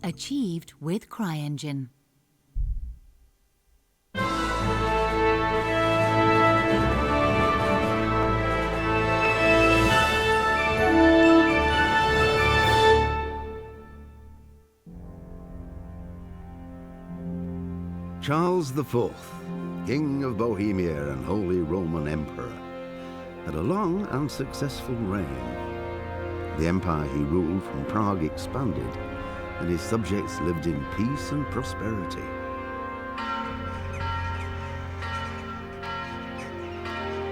Achieved with CryEngine. Charles IV, King of Bohemia and Holy Roman Emperor, had a long and successful reign. The empire he ruled from Prague expanded, and his subjects lived in peace and prosperity.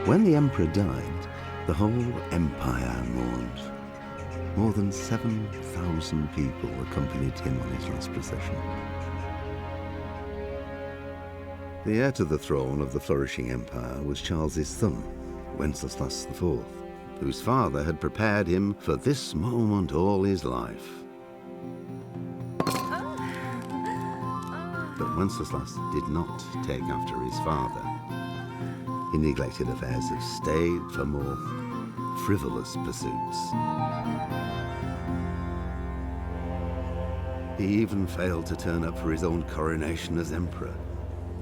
When the emperor died, the whole empire mourned. More than 7,000 people accompanied him on his last procession. The heir to the throne of the flourishing empire was Charles's son, Wenceslas IV, whose father had prepared him for this moment all his life. But Wenceslas did not take after his father. He neglected affairs of state for more frivolous pursuits. He even failed to turn up for his own coronation as emperor,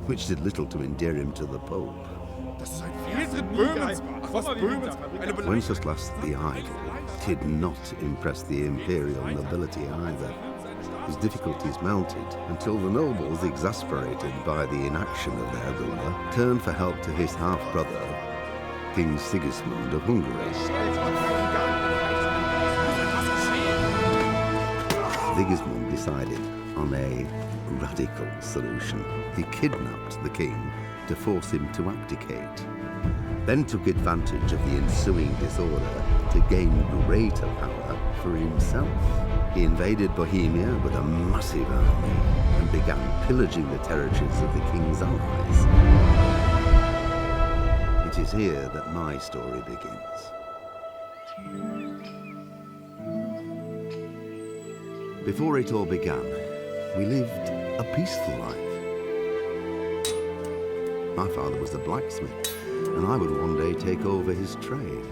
which did little to endear him to the Pope. Wenceslas the Idle did not impress the imperial nobility either. His difficulties mounted until the nobles, exasperated by the inaction of their ruler, turned for help to his half-brother, King Sigismund of Hungary. Sigismund decided on a radical solution. He kidnapped the king to force him to abdicate, then took advantage of the ensuing disorder to gain greater power for himself. He invaded Bohemia with a massive army and began pillaging the territories of the king's allies. It is here that my story begins. Before it all began, we lived a peaceful life. My father was a blacksmith, and I would one day take over his trade.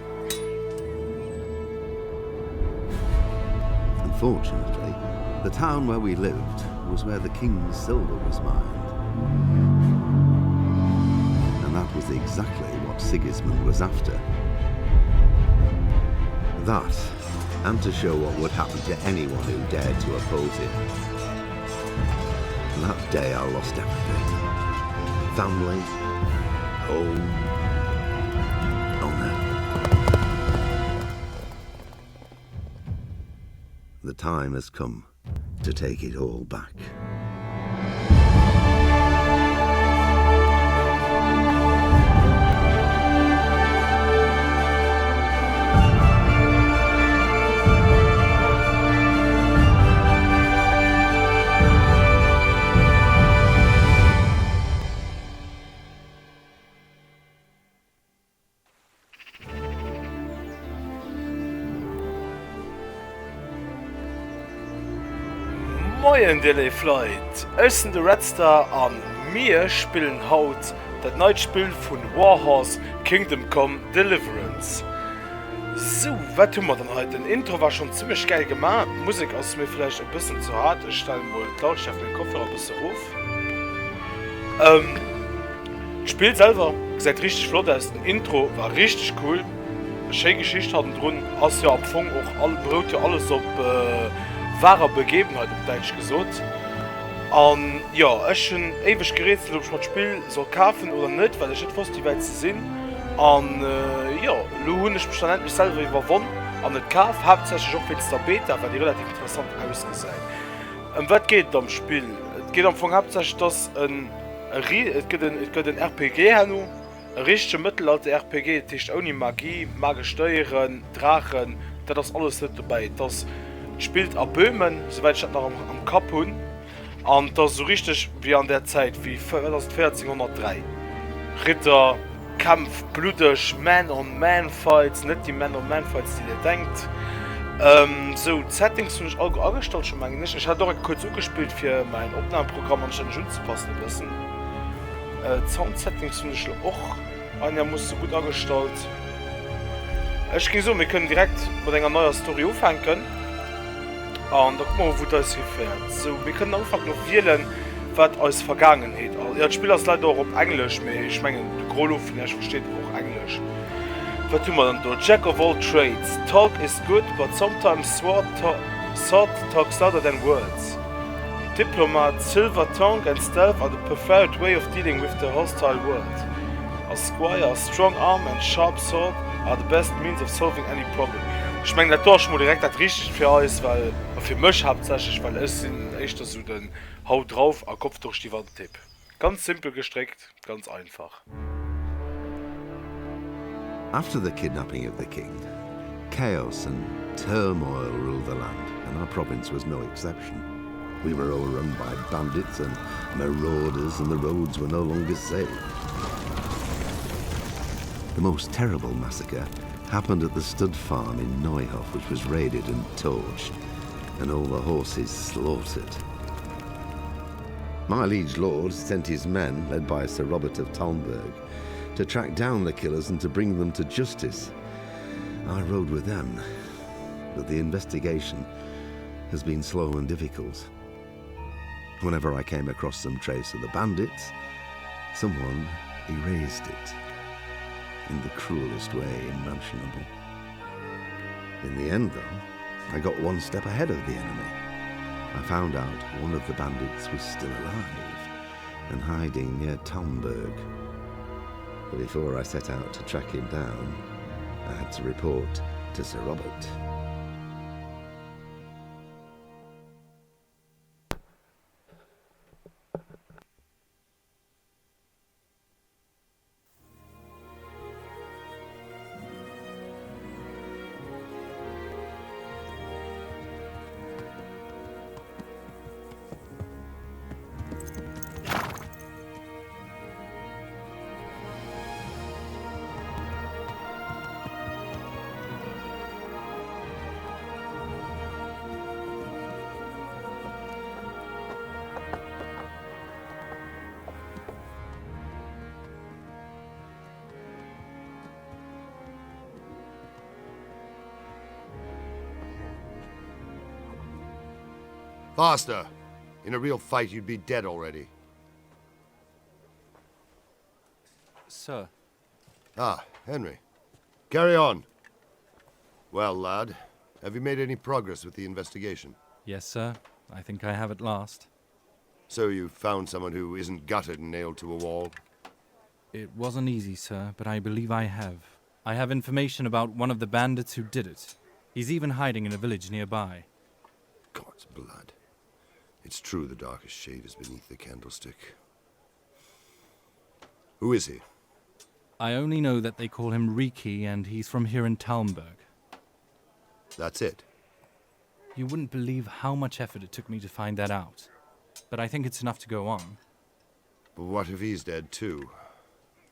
Unfortunately, the town where we lived was where the king's silver was mined. And that was exactly what Sigismund was after. That, and to show what would happen to anyone who dared to oppose him. That day I lost everything. Family, home, honor. The time has come to take it all back. Moien dir léif Leit, ech sinn de Redstar an mir spillen haut dat neit Spill vun Warhorse Kingdom Come Deliverance. Sou, wat hu mer dann hei? Den Intro war schon zimmlech gäil gemaach, d'Musek ass mir vläicht e bëssen ze haart, ech stellen mol d'Lautstärkt vun den Kopfhörer e bësse rof. D'Spill selwer gesäit richteg flott aus, den Intro war richteg cool, schéi Geschicht hannendrun, ass jo am Fong och all, berout jo alles op wahrer Begebenheit op däitsch gesot. An jo, ech hunn éiweg gerätselt ob ech mer d'Spill soll kafen oder net, well ech net wosst wéi wäit se sinn. An jo, lo hunn ech mech dann endlech selwer iwwerwonn an et kaf, haaptsächlech och wéinst der Beta, well déi relativ interessant ausgesäit. Ëm wat geet et am Spill? Et geet am Fong haaptsächlech dass en et gëtt en et gëtt en RPG herno, e richtege Mëttelalter-RPG, dat heescht ouni Magie, magesch Déieren, Draachen, dat ass alles net dobäi. Et ass, et spillt a Böhmen, souwäit ech dat nach am am Kapp hunn, an et ass esou richteg wéi an där Zäit, wéi, wat ass et, 1403, Ritter, Kämpf, bluddeg Man on Man Fights, net déi Man on Man Fights déi dir denkt. Sou, d'Settings hunn ech all agestallt scho mengen ech. Ech hat och eng kuerz ugespillt fir mäin Opnahmeprogramm anstänneg unzepassen e bëssen. D'Sound Settings hunn ech lo och einermoosse gutt agestallt. Ech géing soen, mir kënnen direkt mat enger neier Story ufänken. An da kucke mer mol wou et eis hiféiert. Sou, mir kënnen am Ufank nach wielen wat eis Vergaangenheet ass. Jo, d'Spill ass leider och op Englesch, mee ech mengen de Gros lot vun iech versteet och Englesch. Wat hu mer dann do? Jack of all trades, talk is good but sometimes sword sword talks louder than words. Diplomat, silver tongue and stealth are the preferred way of dealing with the hostile world. A squire, strong arm and sharp sword are the best means of solving any problem. Ech mengen dat do ass scho mol direkt dat richtegt fir eis, well, a fir mech haaptsächlech, well ech sinn éischter sou den Hau drauf a Kopf duerch déi Wand Typ. Ganz simpel gestréckt, ganz einfach. After the kidnapping of the king, chaos and turmoil ruled the land, and our province was no exception. We were overrun by bandits and marauders, and the roads were no longer safe. The most terrible massacre happened at the stud farm in Neuhof, which was raided and torched, and all the horses slaughtered. My liege lord sent his men, led by Sir Robert of Talmberg, to track down the killers and to bring them to justice. I rode with them, but the investigation has been slow and difficult. Whenever I came across some trace of the bandits, someone erased it in the cruelest way imaginable. In the end, though, I got one step ahead of the enemy. I found out one of the bandits was still alive and hiding near Talmberg. But before I set out to track him down, I had to report to Sir Robert. Faster! In a real fight, you'd be dead already. Sir. Ah, Henry. Carry on. Well, lad, have you made any progress with the investigation? Yes, sir. I think I have at last. So you've found someone who isn't gutted and nailed to a wall? It wasn't easy, sir, but I believe I have. I have information about one of the bandits who did it. He's even hiding in a village nearby. God's blood. It's true the darkest shade is beneath the candlestick. Who is he? I only know that they call him Riki and he's from here in Talmberg. That's it. You wouldn't believe how much effort it took me to find that out. But I think it's enough to go on. But what if he's dead too?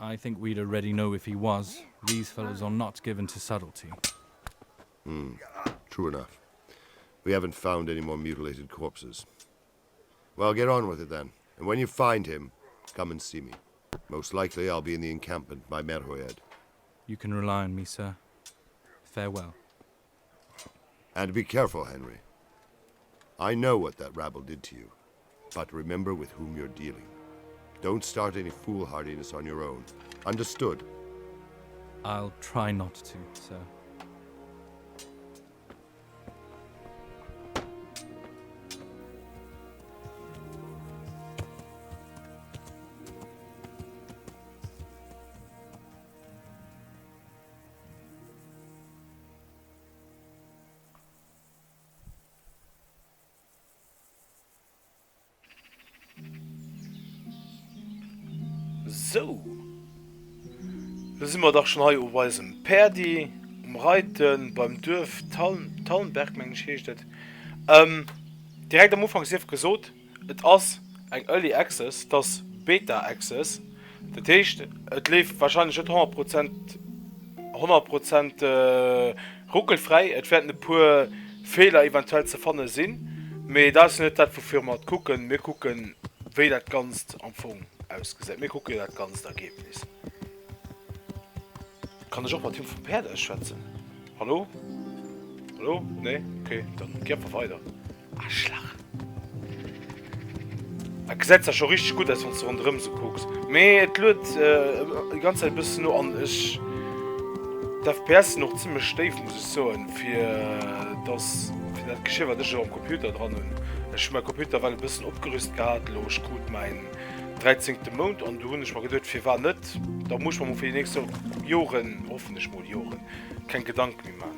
I think we'd already know if he was. These fellows are not given to subtlety. Hmm. True enough. We haven't found any more mutilated corpses. Well, get on with it then. And when you find him, come and see me. Most likely I'll be in the encampment by Merhojed. You can rely on me, sir. Farewell. And be careful, Henry. I know what that rabble did to you, but remember with whom you're dealing. Don't start any foolhardiness on your own. Understood? I'll try not to, sir. Sou, lo si mer dach schon hei op eisem Päerdi um Reiten beim Duerf Talmberg, mengen ech heescht et. Direkt am Ufank sief gesot, Et ass eng Early Access, et ass Beta Access, dat heescht et leeft wahrscheinlech net 100 Prozent 100 Prozent ruckelfräi. Et wäerten e puer Feeler eventuell ze fanne sinn, mee dat ass jo net dat woufir mer et kucken. Mir kucken wéi dat Ganzt am Fong ausgesäit, mir kucke jo dat ganzt Ergebnis. Kann ech och mat him vum Päerd aus schwätzen? Hallo? Hallo? Nee? Okay, dann gi einfach weider. Aschlach. Et gesäit zwar scho richteg gutt aus wanns de ronderëm sou kucks, mee et luet déi ganz Zäit e bëssen no an ech d'FPS sinn och zimlech déif muss ech soen fir dass fir dat Geschir wat ech elo am Computer dran hunn. Ech hu mäi Computer well e bëssen opgerüst gehat elo, ech krut mäin dräizéngte Mount an du hunn ech mer geduet firwat net, da muss ech mer mol fir déi nächst Joren, hoffen ech mol Joren, keng Gedanke méi man.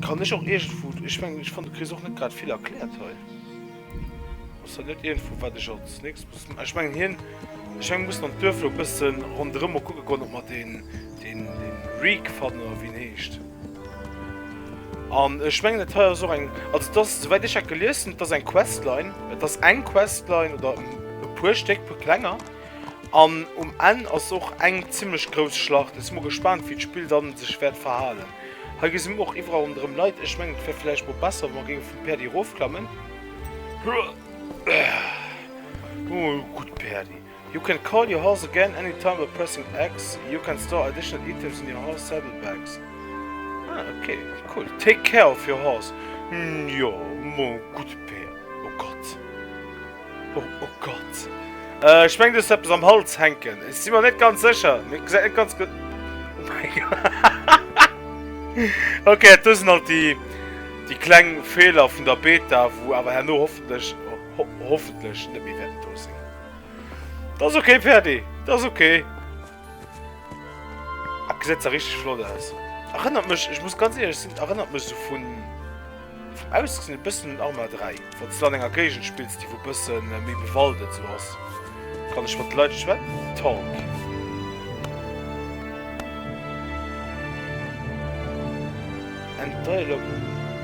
Kann ech och iergendwou, ech mengen ech fannen du kriss och net grad vill erkläert hei. Ass dat net iergendwou wat ech als nächst muss man? Ech mengen hien, ech mengen mir mussen an d'Duerf elo bëssen ronderëm mol kucke goen ob mer deen deen deen Reek fannen oder wéi en heescht. An ech mengen dat hei ass och eng, also et ass souwäit ech dat gelies hunn, et ass eng Questline, et ass eng Questline oder e puer Stéck, puer klenger. An um Enn ass och eng zimmlech grouss Schlacht. Ech si mol gespaant wéi d'Spill dann sech wäert verhalen. Hei gesi mer och iwwerall ronderëm Leit. Ech mengen et wär villäicht mol besser wa mer géinge vum Päerdi erofklammen. Oh gutt Päerdi. You can call your horse again anytime by pressing X. You can store additional items in your horse saddlebags. Ah ok, cool. Take care of your horse. Jo, mo gutt Päerd. Oh Gott. Oh, oh Gott. Äh, ech meng, du hues eppes am Hals hänken. Ech si mer net ganz sécher. Mir gesäit net ganz gutt. Oh mein Gott. Okay, dat do sinn halt déi, déi kleng Feeler vun der Beta, wou awer herno hoffentlech, ho, hoffentlech net méi wäerten do sinn. Dat ass okay, Ferdi. Dat ass okay. Ah, gesäit zwar richteg flott aus. Erënnert mech, ech muss ganz éierlech sinn, erënnert mech sou vun vum Ausgesinn e bëssen un Arma 3. Wann s du an enger Géigend spills, déi wou bësse méi bewaldet sou ass. Kann ech mat de Leit schwätzen? Talk. End Dialogue.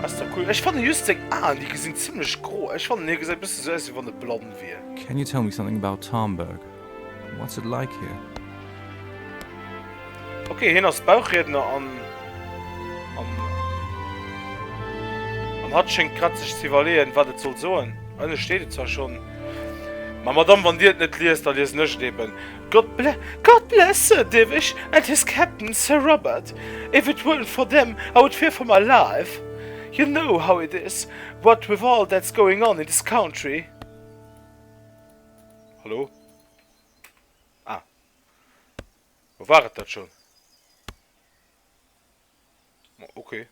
Ass zwar cool. Ech fannen just seng Aen, déi gesinn zimlech gro. Ech fannen hie gesäit bësse sou aus wéi wann e blann wier. Can you tell me something about Talmberg? What's it like here? Ok, hien ass Bauchriedner an an an hatt schéngt grad sech ze iwwerleeën, wat et soll soen. Ënne steet et zwar schonn, ma Madame, wann Dir et net liest, da liesen ech et eben. God ble God bless Sir Divish and his captain, Sir Robert. If it weren't for them, I would fear for my life. You know how it is, what with all that's going on in this country. Hallo? Ah. Wo war et dat schon? Okay.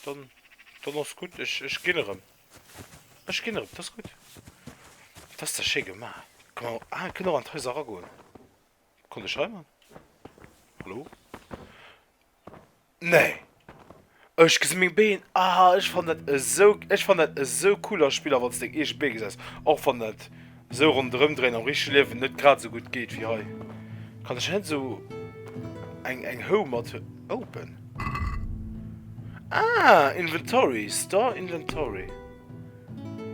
Dann, dann ass gutt. Ech, ech ginn erëm. Ech ginn erëm, dat ass gutt. Dat ass da schéi gemaach. Komm, ah, kënne och an d'Haiser eragoen. Konnt ech hei man? Hallo? Nee. Ech gesi meng Been. Ah, ech fannen dat esou, ech fannen dat esou cool als Spiller, wann s deng eege Bee gesäis. Och wann dat esou ronderëm dréien am richtege Liewen net grad esou gutt geet wéi hei. Kann ech net esou eng, eng Hou mat open? Ah, Inventory, Store Inventory.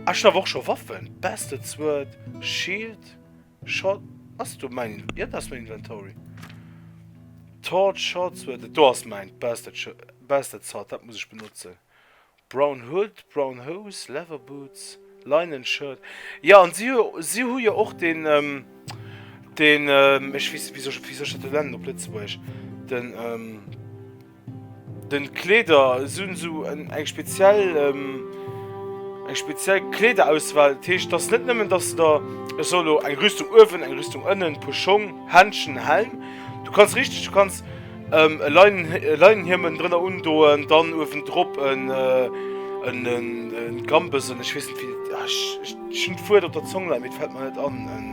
Ah, ech hunn awer och scho Waffen. Bastard Sword, Shield. Short, ass do mäin, jo dat ass mäin Inventory. Torch, Short Sword, do ass mäin Bastard, Bastard Sword, dat muss ech benotzen. Brown Hood, Brown Hose, Leather Boots, Linen Shirt. Jo an si hu, si hu jo och deen, deen, ech weess, wéi soll ech, wéi soll ech dat elo nennen op Lëtzebuergesch, den, Den Kleeder si hunn esou eng speziell eng speziell Kleederauswahl. Dat heescht, et ass net nëmmen, dass de der, ech soe lo, eng Rüstung uewen, eng Rüstung ënnen, e puer Schong, Händschen, Helm. Du kanns richteg, du kanns e Leinen e Leinenhiem ënnen drënner undoen, dann uewendrop en en en Gambes, en ech weess net wéi, ech ech hunn d'Wuert op der Zong leien, mee et fält mer net an, en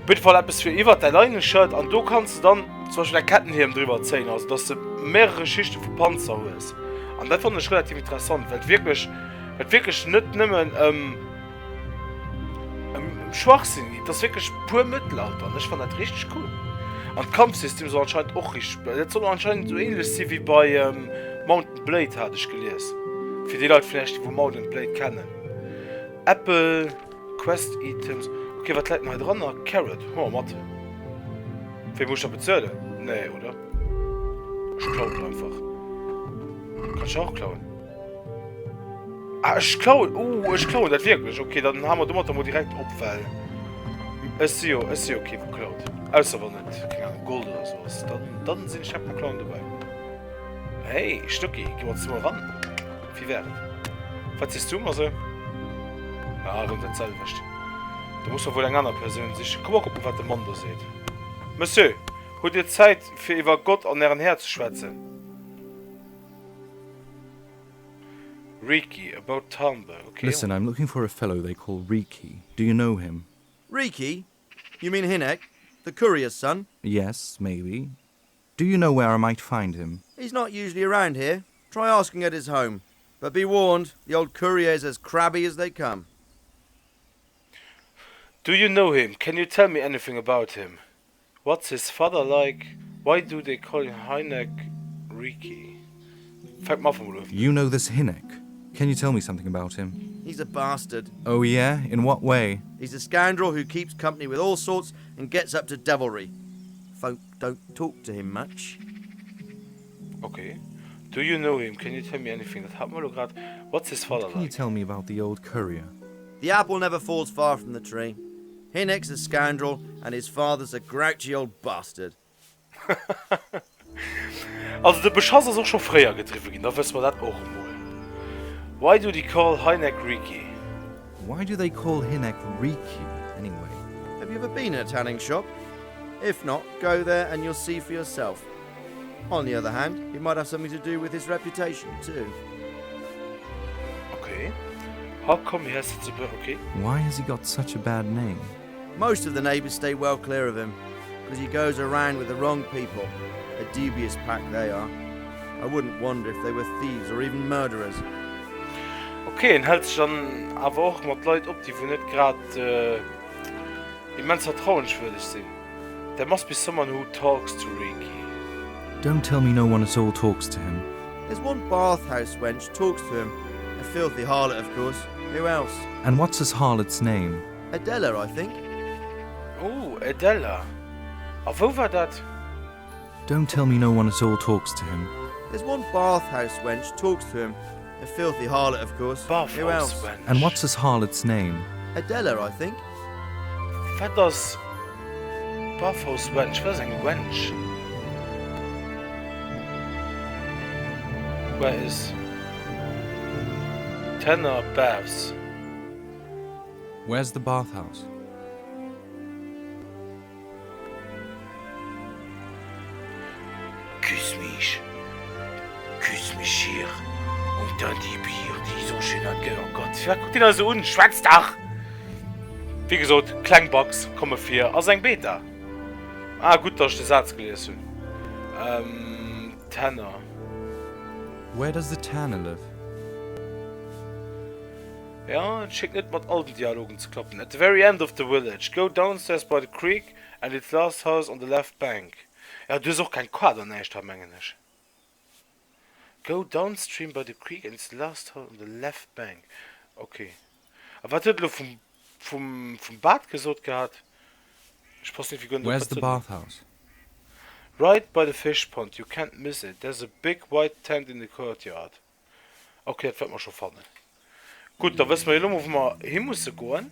op jidde Fall eppes fir iwwert däi Leinenshirt an do kanns de dann zum Beispill eng Kettenhiem driwwer zéien, also dass de mehrere Schichte vu Panzer hues. An dat fannen ech relativ interessant, well et wierklech, well et wierklech net nëmmen ëm ëm Schwachsinn geet, et ass wierklech pur Mëttelalter an ech fannen dat richteg cool. An d'Kampfsystem soll anscheinend och richteg, dat soll anscheinend esou ähnlech si wéi bei Mount and Blade hat ech gelies, fir déi Leit vläicht déi wou Mount and Blade kennen. Apple. Quest Items. Ok, wat läit denn hei dran? Carrot. Hu mer mat. Wéi muss ech da bezuelen? Nee, oder? Ech klauen einfach. Kann ech och klauen? Ah, ech klauen. Uh, ech klauen dat wierklech. Ok, dann ha mer domat mol direkt op, well ech si jo, ech si jo kee wou klaut. Ausser wann et, keng Ahnung, Gold oder sou ass. Dann, dann sinn ech direkt mam Klauen dobäi. Hey, Stucki, gi mer zesumme ran. Wéi wär et? Wat sees du, Marcel? Ah, erëm dat selwecht. Do muss mer wuel eng aner Persoun sichen. Komm, mer kucken, wat de Mann do seet. Monsieur, hutt Dir Zäit, fir iwwer Gott an Ären Här ze schwätzen? Riki, about Talmberg, okay. Listen, I'm looking for a fellow they call Riki. Do you know him? Riki? You mean Hinek, the courier's son? Yes, maybe. Do you know where I might find him? He's not usually around here. Try asking at his home. But be warned, the old courier's as crabby as they come. Do you know him? Can you tell me anything about him? What's his father like? Why do they call Hynek Riki? Fänke mer einfach mol un. You know this Hynek? Can you tell me something about him? He's a bastard. Oh yeah? In what way? He's a scoundrel who keeps company with all sorts and gets up to devilry. Folk don't talk to him much. Okay. Do you know him? Can you tell me anything? Dat hate mer elo grad. What's his father What can you like? tell me about the old courier? The apple never falls far from the tree. Hinek's a scoundrel and his father's a grouchy old bastard. Also de Beschass ass och scho fréier gedriwwe ginn, da wësse mer dat och emol. Why do they call Hynek Riki? Why do they call Hynek Riki anyway? Have you ever been in a tanning shop? If not, go there and you'll see for yourself. On the other hand, it might have something to do with his reputation too. Okay. How come he has such a bad, okay. Why has he got such a bad name? Most of the neighbors stay well clear of him, because he goes around with the wrong people. A dubious pack they are. I wouldn't wonder if they were thieves or even murderers. Okay, en hält sech dann awer och mat Leit op, déi wou net grad immens vertrauenswürdeg sinn. There must be someone who talks to Riki. Don't tell me no one at all talks to him. There's one bathhouse wench talks to him. A filthy harlot, of course. Who else? And what's this harlot's name? Adela, I think. Oh, Adela. A wou war dat? Don't tell me no one at all talks to him. There's one bathhouse wench talks to him. A filthy harlot, of course. Who Bathhouse else? wench. And what's this harlot's name? Adela, I think. Wat ass Bathhouse wench? Wat ass eng Wench? Where is Tanner Baths? Where's the bathhouse? Küss mich, küss mich hier und dann die Bier, die so schön an Oh Gott, firwat kuckt deen eis esou un? Schwätz dach! Wéi gesot, kleng Bugs komme vir, ass eng Beta. Ah, gutt, dass ech de Saz gelies hunn. Ähm, Tanner. Where does the tanner live? Ja, et schéngt net mat all den Dialogen ze klappen. At the very end of the village, go downstairs by the creek and it's last house on the left bank. Ja, du hues och keng Kaart an näischt hei, mengen ech. Go downstream by the creek and it's last house on the left bank. Ok. A wat huet elo vum, vum, vum Bad gesot gehat? Ech passen iergendwéi guer net op, Where's wat the sot en? bathhouse? Right by the fish pond, you can't miss it. There's a big white tent in the courtyard. Ok, dat wäerte mer scho fannen. Gutt, da wësse mer jo elo mol, wou mer hi musse goen.